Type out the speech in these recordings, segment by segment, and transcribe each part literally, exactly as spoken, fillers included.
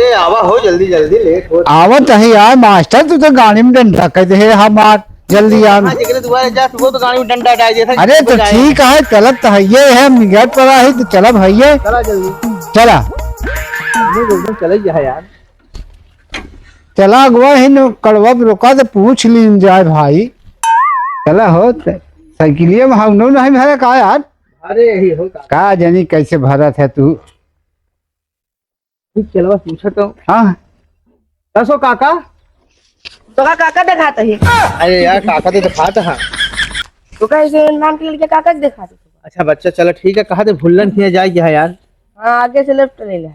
ए, आवा हो, जल्दी, जल्दी, लेट हो। आवत है यार मास्टर, तू तो गाड़ी में डंडा कर दे हमार, जल्दी आ। हाँ, जेकरे दुआरे जात, वो तो गाड़ी में डंडा डाल देता, अरे तो जाए। ठीक है, चलत तो है, ये है, मिगट पड़ा है, तो चलब है ये। चला जल्दी। चला। नहीं, एकदम चले जा यार। चला अगुआ, हिन कड़वा पे रोका तो पूछ लीन जाए भाई। चला हो, त-, साइकिलिया में हम नहीं भरा का यार? अरे यही हो का? का जानी कैसे भरत है तू? ठीक, चलवा पूछत हूँ। हाँ। दसो काका। तोका काका देखात ही। अरे यार, काका तो देखात हा। तो कैसे नाम के लड़के काका के देखात ही? अच्छा बच्चा, चलो ठीक है, कहा थे भुल्लन किया जाए क्या यार? हाँ, आगे से लेफ्ट ले ले।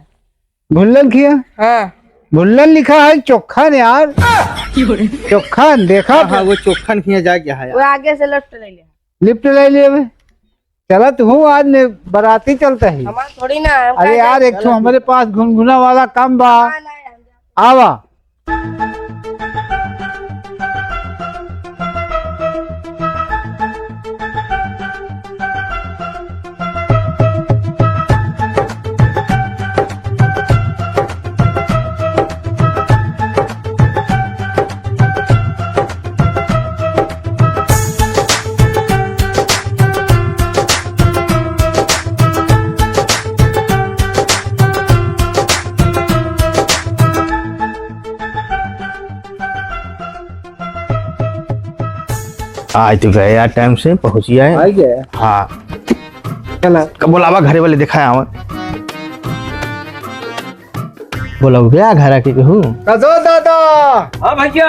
भुल्लन किया? हाँ। भुल्लन लिखा है चोखन यार। चोखन, देखा? हाँ, हाँ, वो चोखन किया जाए क्या है वो यार? आगे से लेफ्ट ले ले। लिफ्ट ले लिए बे। चलत हूँ, आज ने बराती चलता है। हमार थोड़ी ना है, हम अरे कहाँ यार, जाए? एक ठो हमारे पास घुनघुना वाला कम बा। ना, ना, हम जाए। आवा। आज तो गए यार, टाइम से पहुँच गया है। आ गया? हाँ। चला। कब बोलावा घरे वाले दिखाया हूँ। बोला भैया घर आके कहूँ। कदो दादा। हाँ भैया।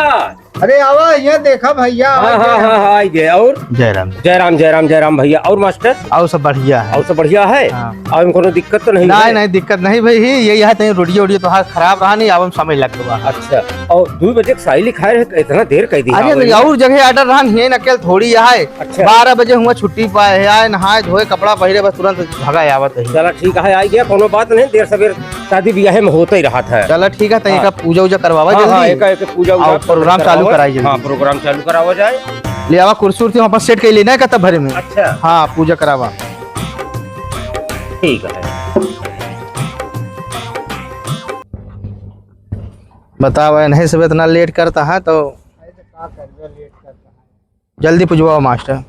अरे आवा, ये देखा भैया, हाँ, आवा हाँ, गया। हाँ, हाँ, आई गए। और? जय राम। जय राम, जय राम, जय राम भैया। और मास्टर? और सब बढ़िया है। और सब बढ़िया है? हाँ। और कोनो दिक्कत तो नहीं नहीं, है? नहीं, दिक्कत नहीं भाई, ही ये यहाँ तनी रोडियो, ओडियो तोहार खराब रहा नहीं, आवे में समय लग गवा। अच्छा, और दो बजे के साई लिखाए रहे, इतना देर कर दिया अरे, आपने। नहीं, और जगह ऑर्डर रहा नहीं, नकेल थोड़ी यहाँ है। अच्छा। बारह बजे हुआ छुट्टी पाए है, आए, नहाए, धोए, कपड़ा पहिरे, बस तुरंत भगा आवत है। चला ठीक है, आई गया, कोनो बात नहीं, देर सवेर शादी ब्याह में होता ही रहा था। चला ठीक है, तो हाँ। एक पूजा उजा करवावा हाँ, हाँ, जल्दी। एक, एक पूजा उजा और प्रोग्राम चालू करावा। कराई जल्दी। हाँ, प्रोग्राम चालू करावा जाए। ले आवा कुर्सी उर्सी वहाँ पर सेट कर लेना है कतब भरे में। अच्छा। हाँ, पूजा करावा। ठीक है। बतावा, नहीं सब इतना लेट करता है तो जल्दी पुजवाओ मास्टर।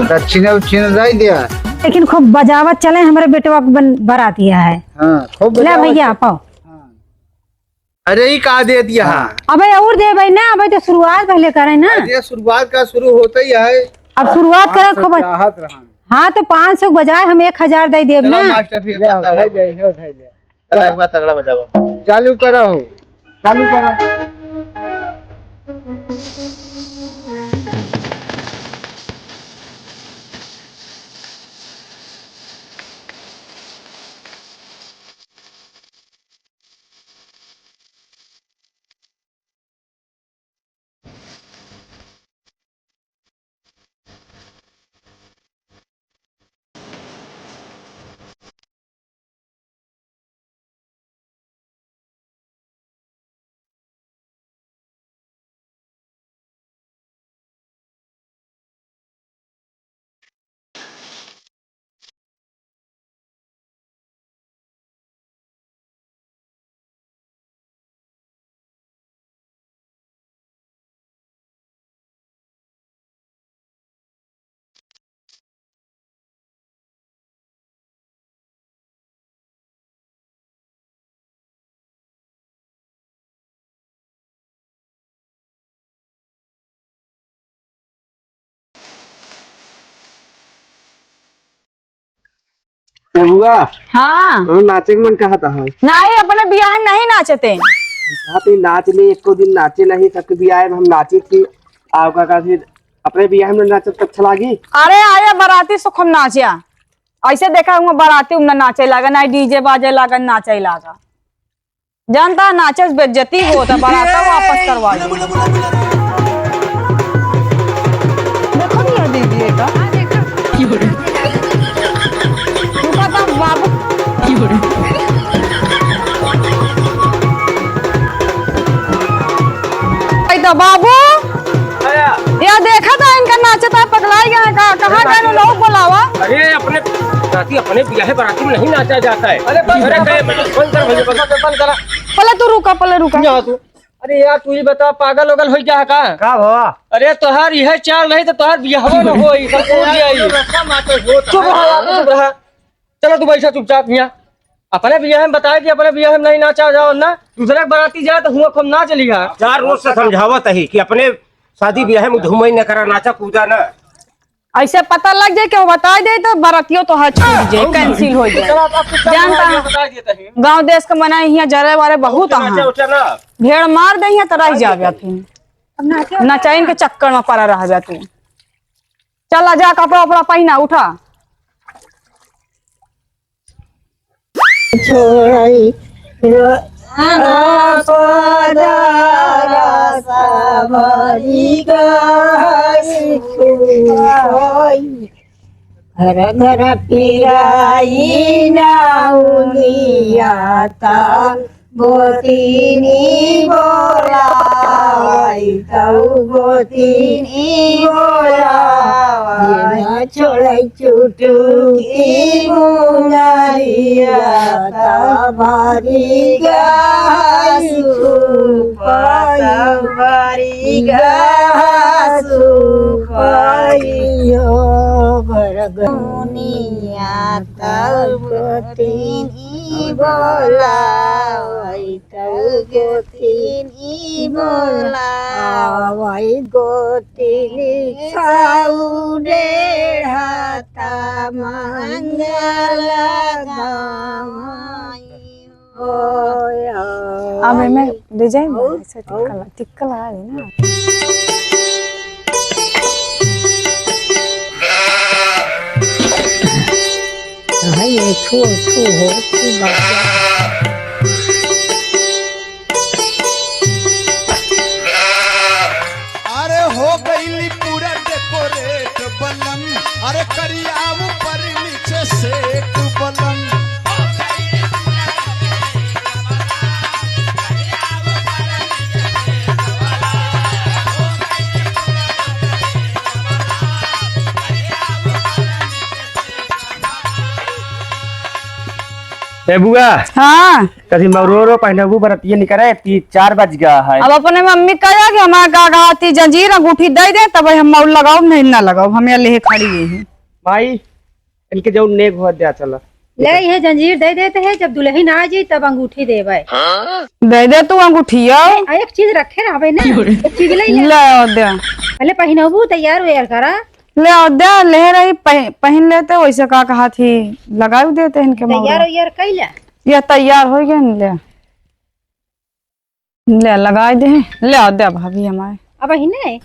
दक्षिणा उक्षिणा दे दिया। लेकिन खूब बजावत चले, हमरे बेटवा के बन-, बरातिया है। हाँ, खूब ले बजावत भैया, चले। पाओ। हाँ। अरे, ई का दे दिया? हाँ। अबे और देबे ना, अबे तो शुरुआत पहले करे ना। अरे, शुरुआत का शुरू होते ही है। अब शुरुआत करे पाँच सौ खूब। चाहत रहन। हाँ, तो पाँच सौ के बजाय हम एक हजार दे देब चलो ना। मास्टर, फिर ले आओ, करता है। ले, ले, ले, ले। चला, एक बार तगड़ा बजावा। चालू करो, चालू करो। ए बुआ, हाँ। हम नाचे के मन कहत है। नहीं, अपने बियाह में नहीं नाचते। हाँ, तो नाच ले, एको दिन नाचे नहीं, सबके बियाह में हम नाची थी। आ, ओका का फिर अपने बियाह में नाचब तो अच्छा लागी। अरे, अरे, बाराती सुख हम नाचिया। ऐसे देखा हुआ बाराती में नाचे लागा, ना डीजे बाजे लागा, नाचे लागा। जानता है, नाचे से बेइज्जती होत है, बराता वापस करवा दे। देखो नहीं है दीदी, ये का? रुका था बाबू। आई तो बाबू। या देखा था इनका नाचे था, पगलाई गया का, कहाँ गए लोग बोलावा? अरे अपने साथी, अपने बियाहे बराती में नहीं नाचा जाता है। अरे बंद अरे कर, बंद कर, बंद कर, बंद कर, बंद कर। पहले तू रुका, पहले रुका। यहाँ तू। अरे यार, तू ही बता, पागल ओगल हो गया है का? का भवा? अरे तोहार यह चाल रही तो तोहार बियाहवा न होई, सब टूट जाई। चुप रहा, चुप रहा। चलो तू बैठा चुपचाप यहाँ। अपने बियाह में बताए कि अपने बियाह में नहीं नाचा जाओ ना, दूसरे के बराती जाए तो हुआ खूब नाच लिया। चार रोज से समझावत है कि अपने शादी बियाह में धूम ही न करा, नाचा कूदा ना। ऐसे पता लग जाए कि वो बताए दे तो बरातियों तो हाथ छूट जाए, cancel हो जाए। चलो, अब आप कुछ जानता है, बता देते हैं। गाँव देश का मना यहाँ जरे वारे बहुत नाचा हैं। उचा ना। भेड़ मार दे यहाँ तो रह जावे फिर। नचाइन के चक्कर में पड़ा रह जा तू। चला जा, कपड़ा उपड़ा पहिना, उठा। छोड़ई रो-, पदारा सावरी गाई। घर घर पिराई नाउनिया ता गोतिनी बोलावाई, तौ गोतिनी बोलावाई। बिना छोड़ै चुटुकी मुंगरिया, तौ भारी गासु पाई, भारी गासु पाई। हो भरगनिया, तौ गोतिनी बोलावाई। तौ गोतिनी बोलावाई, गोतिनी साउ डेढ़ा ता मंगल गावाई। अब एमे ले जाए ना, और? ऐसे टिक्का ला-, टिक्का लगा दे ना। भाई, ये छू, छू हो, छू बात। अरे हो गईली पूरा decorate बलम, अरे करिया ऊपर नीचे set बलम। ए बुआ। हाँ। कथी मौरो रो पहिनबू बरतिया निकरे, ती चार बज गया है। अब अपने मम्मी कहा कि हमारे का कहा ती जंजीर अंगूठी दे दे, तब हम मौर लगाओ, नहीं ना लगाओ, हम यहाँ लेहे खड़ी है। माई, इनके जौन नेग होत द्या चला। ले, ये जंजीर दे देते हैं, जब दुल्हन आ जाई तब अंगूठी देबै। दे दे तू अंगूठिया। ए, एक चीज रखे रहबै ना, एक चीज ले ले। ले आओ द्या। पहले पहिनबू, तैयार वैयार करा। ले आओ द्या, ले रही, पह-, पहिन लेते, वैसे का कहा थी, लगाई देते इनके मौर। तैयार वैयार कैला? ये तैयार हो गए, ले। ले, लगाई दे। ले आ, दे भाभी हमारे। अब ही नहीं।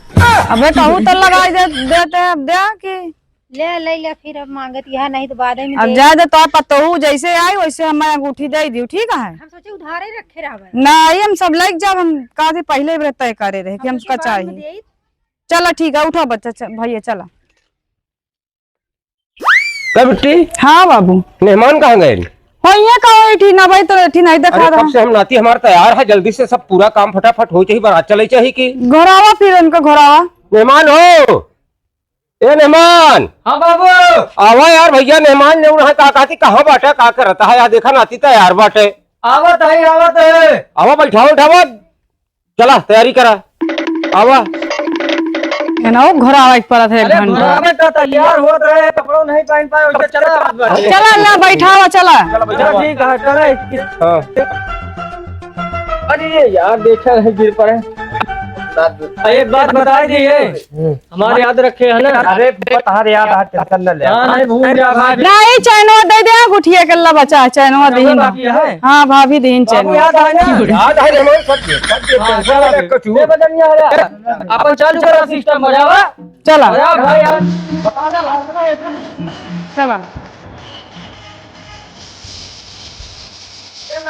अबे कहू तो लगाई दे, देते अब दे कि ले, ले, ले, फिर अब मांगत यह नहीं तो बाद में अब दे। जाए दे, तो पतोहू जैसे आई वैसे हमारे अंगूठी दे दियो, ठीक है? हम सोचे उधारे रखे रहबे। ना आई, हम सब लेके जाब, हम कहा थी पहले ही तय करे रहे कि हम हमका सोचे बाद में चाहिए। देई। चला ठीक है, उठा बच्चा, च-, भैया चला। का बिट्टी? हाँ बाबू। मेहमान कहाँ गए? हो, यहाँ का बैठी ना भाई, तो बैठी नहीं देखा अरे, रहा। कब से हम नाती, हमार तैयार है, जल्दी से सब पूरा काम फटाफट हो चाहिए, बारात चले चाहिए कि। घोरावा फिर उनका घोरावा। मेहमान हो, ए मेहमान। हाँ बाबू। आवा यार भैया, मेहमान ने उन्हें का कहती, कहाँ बाटे, का करता है, यार देखा नाती तैयार बाटे। आवत है, आवत है। आवा बैठावा, उठावा। चला, तैयारी करा। आवा। है ना, वो घोरावा एक परत है, एक अरे, घंटा। घोरावा में तो तैयार होत रहे, कपड़ों नहीं पहन पाए, उनके चला। चला, ला, बैठावा, चला। चला, बैठावा। चला, ठीक है, चला। हाँ। अरे यार, देखा है, गिर पड़े। एक बात बताई दी, ये हम्म। हमारे याद रखे है ना? अरे, तहार याद आ, tension न ले। हाँ, नहीं, भूल जा भाई। नहीं, चैनवा दे दे, गुठिया के ला बचा, चैनवा दे दे। बाकी है? हाँ, भाभी दे दे बाबू चैनवा। याद आ गया? याद है, मेहमान, सब दे, सब दे, हाँ, tension चलो, ले, कुछ दे बदनिया वाला। अपन चालू करा system, बजावा। चला। बजावा भाई, यार। चला।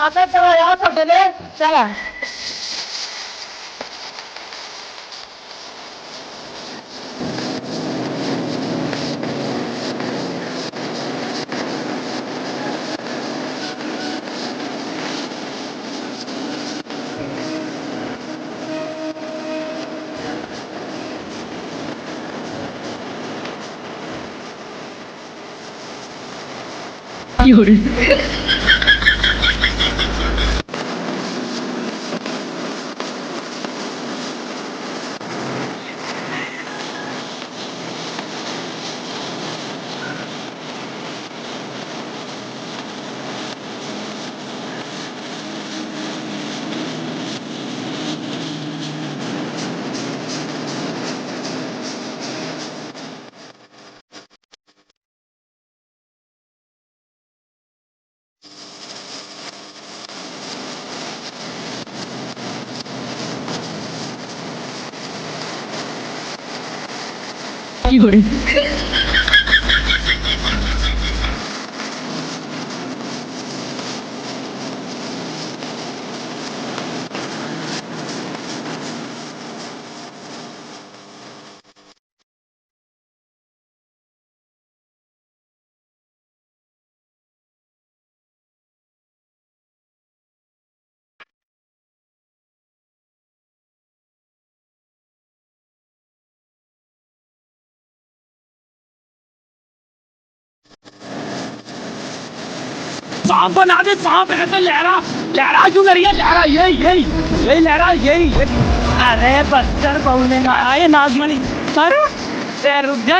आता चला यार, सब चले। चला। सांप बना दे, सांप। ऐसे लहरा, लहरा क्यों कर रही है? लहरा, यही, यही, यही लहरा, यही, यही। अरे बस्तर बहुने ना आए नागमणि। अरे, ए, रुक जा।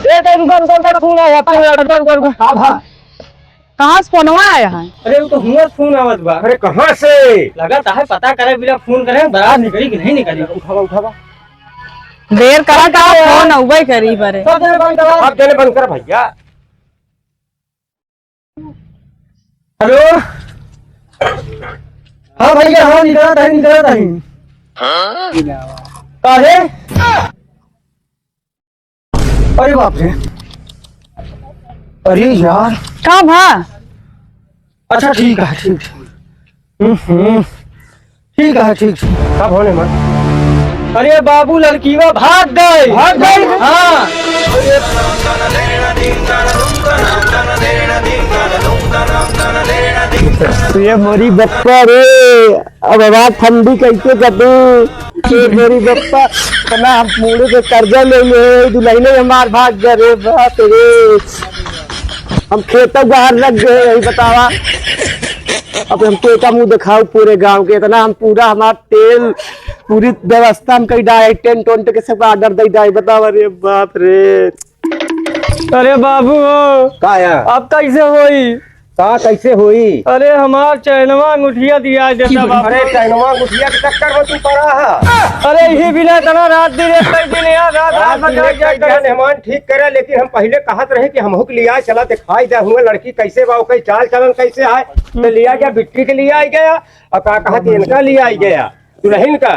ए, तो रुका, रुका, रुका, रुका, रुका, रुका, रुका। हाँ, हाँ। कहाँ से फोनवा आया है? अरे, वो तो हुआँ से फोन आवत बा। अरे, कहाँ से? लगत है, पता करे बिना फोन करे, बारात निकली कि नहीं निकली। उठावा, उठावा। देर करा का, फोन अउबे करी बरे। सब जने बंद करा। सब जने बंद कर भैया। हेलो। हाँ भैया, हाँ, निकलत ही, निकलत ही। काहे? अरे बाप रे। अरे यार। का भा? अच्छा, ठीक है, ठीक, ठीक। हम्म, हम्म। ठीक है, ठीक, ठीक। का भा होने मन? अरे बाबू, लड़कीवा भाग गई। भाग गई? हाँ। ये मोरी बप्पा रे। अब हमार ठंडी कैसे कटी? ए मेरी बप्पा, इतना हम मूड़े पे कर्जा ले ले, दुल्हने हमार भाग गए रे, बाप रे। हम खेतों बाहर लग गए, यही बतावा। अब हम के का मुंह दिखाओ पूरे गांव के, इतना हम पूरा हमार तेल, पूरी व्यवस्था हम कई डाए, टेंट वेंट के सब order दे डाए, बतावा रे, बाप रे। अरे बाबू हो, का है? अब कैसे होई? का कैसे होई? अरे हमार चैनवा अंगूठिया दिया देता बाबू। अरे चैनवा अंगूठिया के चक्कर में तू पड़ा है। अरे यही बिना इतना रात दिन एक कई दिन यार, रात रात रात दिन बजा एक कई दिन मेहमान ठीक करे, लेकिन हम पहले कहत रहे कि हमहू के लिया चला दिखाई दे हुआ लड़की कैसे बा, ओकर चाल चलन कैसे है, तो लिया गया बिट्टी के लिए आई गया, और का कहत इनका लिए आई गया। दुल्हन का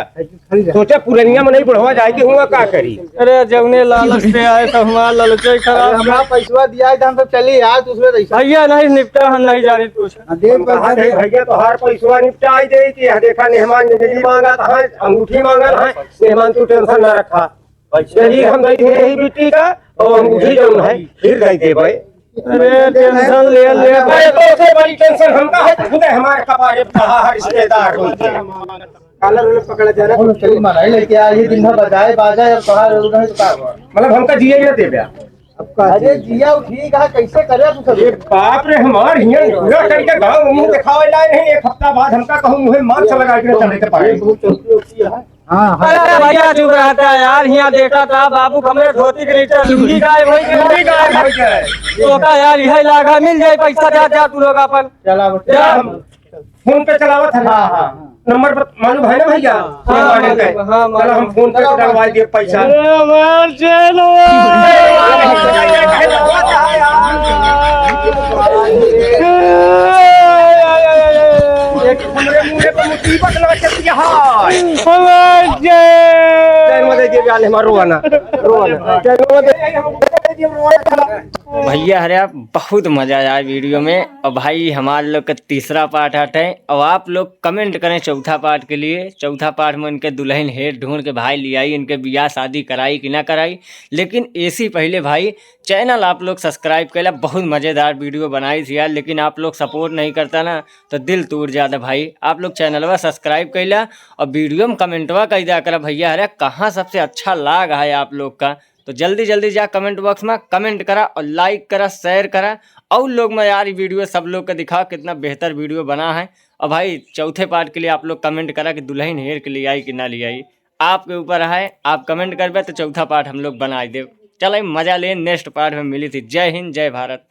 सोचा पुरनिया में नहीं बुढ़वा जाए के हुआ का करी। अरे जौने लालच से आए तो हमार लालच ही खराब। अरे हमारा पैसवा दिया है तो हम सब चली यार, दूसरे पैसा। भैया नहीं निपटा, हम नहीं जाने कुछ। हाँ, दे हम कहा पैसा थे दे। भैया तोहार पैसवा निपटाई दे कि यह देखा मेहमान जिंदगी मांगा था, अंगूठी मांगा था, मेहमान तू टेंशन ना रखा। यही हम दे दे यही बिट्टी का और अंगूठी जौन है फिर दे देबे। अरे टेंशन ले ले। अरे तो से बड़ी टेंशन हमका है, खुद हमारे कपारे पे चढ़ा है रिश्तेदार होके। काला रोले पकड़ा जा रहा है, चली मारा है, लेके आ, ये दिन भर बजाए बाजा और पहाड़ उड़ रहे तो का हुआ? मतलब हमका जिए ही ना देबे। अरे जिया ठीक है, कैसे करे तू सब? ये बाप रे, हमार हियां पूरा करके गांव मुंह दिखावे लाए नहीं, एक हफ्ता बाद हमका कहूं मुंह मार से लगा के चढ़े के पाए। हाँ, हाँ। अरे भैया चुप रहता है यार, हियां देखा था बाबू हमरे धोती के नीचे लुंगी गायब होई गई। लुंगी गायब होई गई। तो का यार, यही लागा मिल जाए पैसा, जा, जा तू लोग अपन। चला बच्चा। जा, हम फोन पे चलावत है। हाँ, हाँ। नंबर बत-, मालूम है ना भैया? हाँ, ये मालूम है। हाँ, चलो हम फोन पे डलवा दिए पैसा। अरे हमार चैन एक हमरे मुंह पे दीपक लगा चल दिया, हाय। हमार जय। जय माता दी, जान हमार रोवाना, रोवाना। जय माता दी, रोवाना। भैया हरे आप, बहुत मजा आया वीडियो में। और भाई, हमार लोग का तीसरा पार्ट हटे, और आप लोग कमेंट करें चौथा पार्ट के लिए। चौथा पार्ट में इनके दुल्हन हेर ढूंढ के भाई ले आई, इनके बियाह शादी कराई कि ना कराई। लेकिन ऐसी पहले भाई, चैनल आप लोग सब्सक्राइब कैला, बहुत मजेदार वीडियो बनाई थी यार, लेकिन आप लोग सपोर्ट नहीं करता ना, तो दिल टूट जाता भाई। आप लोग चैनलवा सब्सक्राइब कैला और वीडियो में कमेंटवा कई दिया करा भैया, अरे कहाँ सबसे अच्छा लाग है आप लोग का। तो जल्दी जल्दी जा कमेंट बॉक्स में कमेंट करा और लाइक करा, शेयर करा, और लोग में यार वीडियो सब लोग का दिखाओ, कितना बेहतर वीडियो बना है। और भाई, चौथे पार्ट के लिए आप लोग कमेंट करा कि दुल्हन हेर के ले आई कि ना ले आई, आपके ऊपर है। आप कमेंट करबे तो चौथा पार्ट हम लोग बनाई देब। चले, मजा ले, नेक्स्ट पार्ट में मिली थी। जय हिंद, जय भारत।